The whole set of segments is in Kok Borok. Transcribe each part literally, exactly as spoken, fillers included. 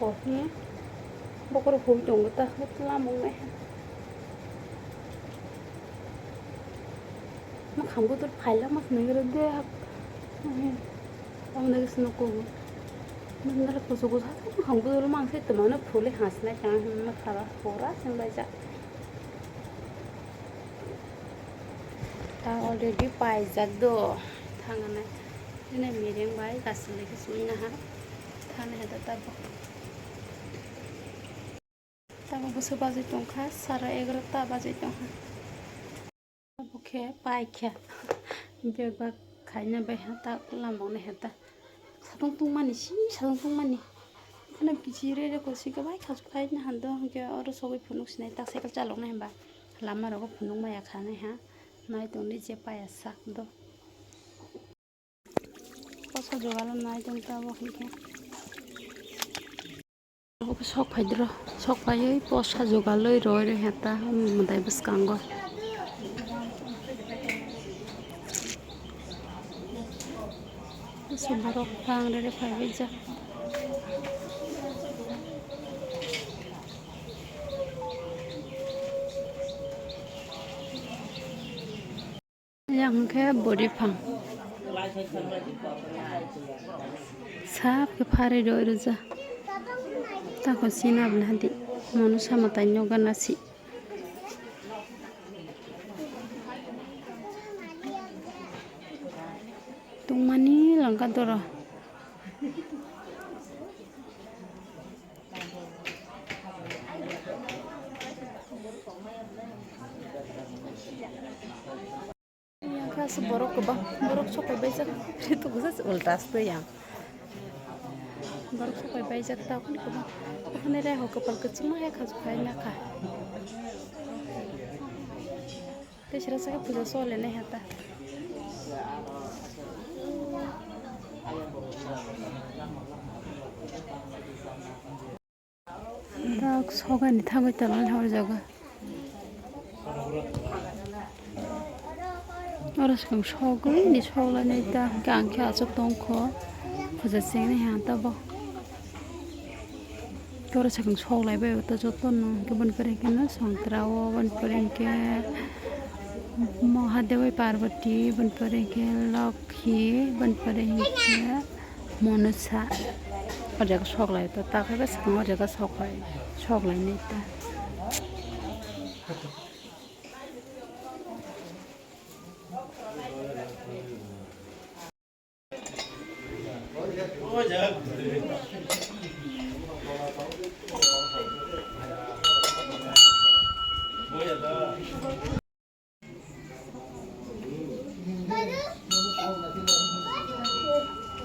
Oh, hi. Bokorok hui tongo ta, lamung nai. Makhang budur phaila mas nai ro de. Ang nai sino ko. Nang nara kusu kusu ha makhang budur mang se tama no phule has nai tang hin ma khara pura sen bai ja. Ta already paijak do. Thangana. Nini mireng bai kaisa lagi sumina ha. Thana hada tabo. Tabo bwswk bajwi tongkha, sara egarota bajwi tongkha. Abo khe paikha. Bebak khaina bai ha ta lamao nai ha ta. Satung tungmani, si satung tungmani. Kheno kichi re re kosi khe bai khachuk khaina hando, hwnkhe oro sogwi phunuk sinai ta cycle chaloknai hwnba. Lama rogo phunuk maya khanai ha. Nai tongdi je paya sak do. Posa jogalo nai tong ta bo hwnkhe. Obo sok phai dro, sok phaiwi posa jogalwi roi roi heta mwtai bwskango. Bwswk borok bang rere phaibaijak. Yang khe bwrwi phang. Sap khe pharwi roi rwja. Tako sina bwlai hadi. Mono sama tai nogo nasi. Tungmani langka doro. Yang kha aswk borok kwbang, borok sokai baijak, ri tongsa ulta se yang. Borok sokai baijak ta kuni kwbang. Okhane raiho kwpal kwchwngma hai khachuk hai nakha. Tei sira saka puja solenai hata. Tak sogani thangwi tongo hor jaga. Oro swkang sogwi ni soglai nai ta hwnkhe ang khe achuk tongkho puja chengnai ha tabok. Oro swkang soglai bai o ta jotono hwnkhe boni pore hwnkhe no songtra o boni pore hwnkhe Mahadev bai Parvati boni pore hwnkhe Lokhi boni pore hwnkhe Monosa. O jaga soglai ta ta khe swkang o jaga soglai soglai nai ta.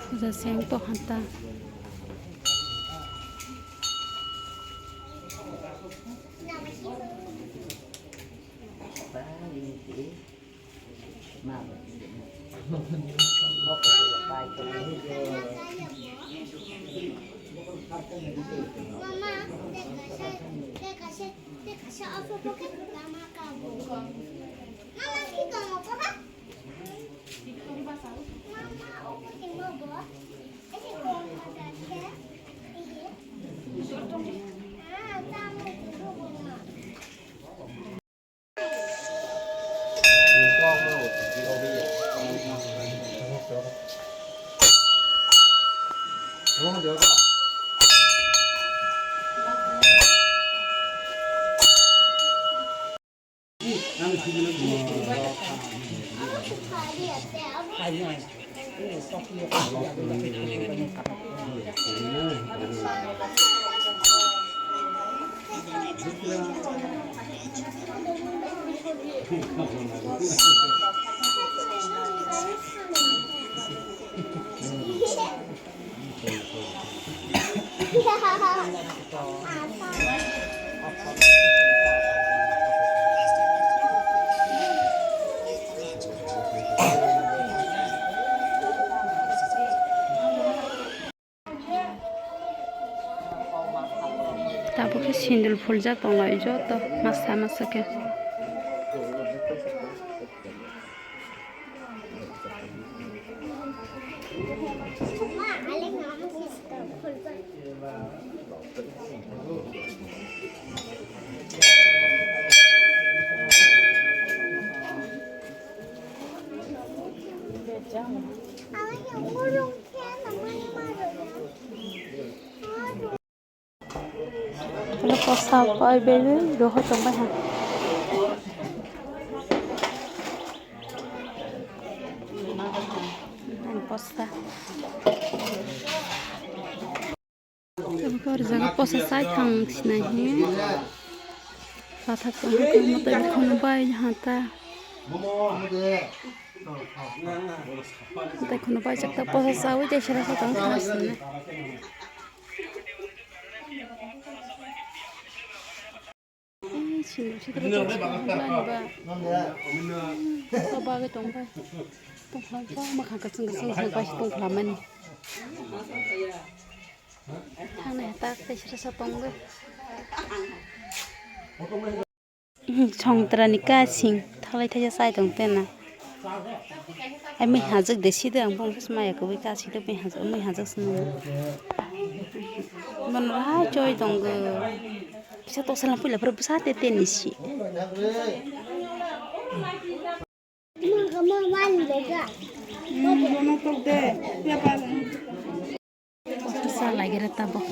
Puja seng to hanta. Tabuk khe sindil phuljak tonglai joto masa masa khe. Ano posa pai beri doho tongbai ha. Ano posa. Tabuk o jaga posa sai thang sinai hi. Pathak tong ha, motai khunu bai ha ta. Motai khunu bai chak ta posa sawi te sera sa tang thang sinai. Eh, sindor sitra tong sindor ba. Ba ba tong ba. Tong ba ba ma khang ka sing ka sing ba tong mani. Thang ne tak te sira sa tong ba. Songtra ni kasing thalai thaisa sai tong tena. Ai mui hajak de sida ang bong sma ya ko ka sida mui hajak mui hajak sma. Mon ra choi tong go. Kisa to salam pula pro sa te te ni si. Sa lagi rata bok.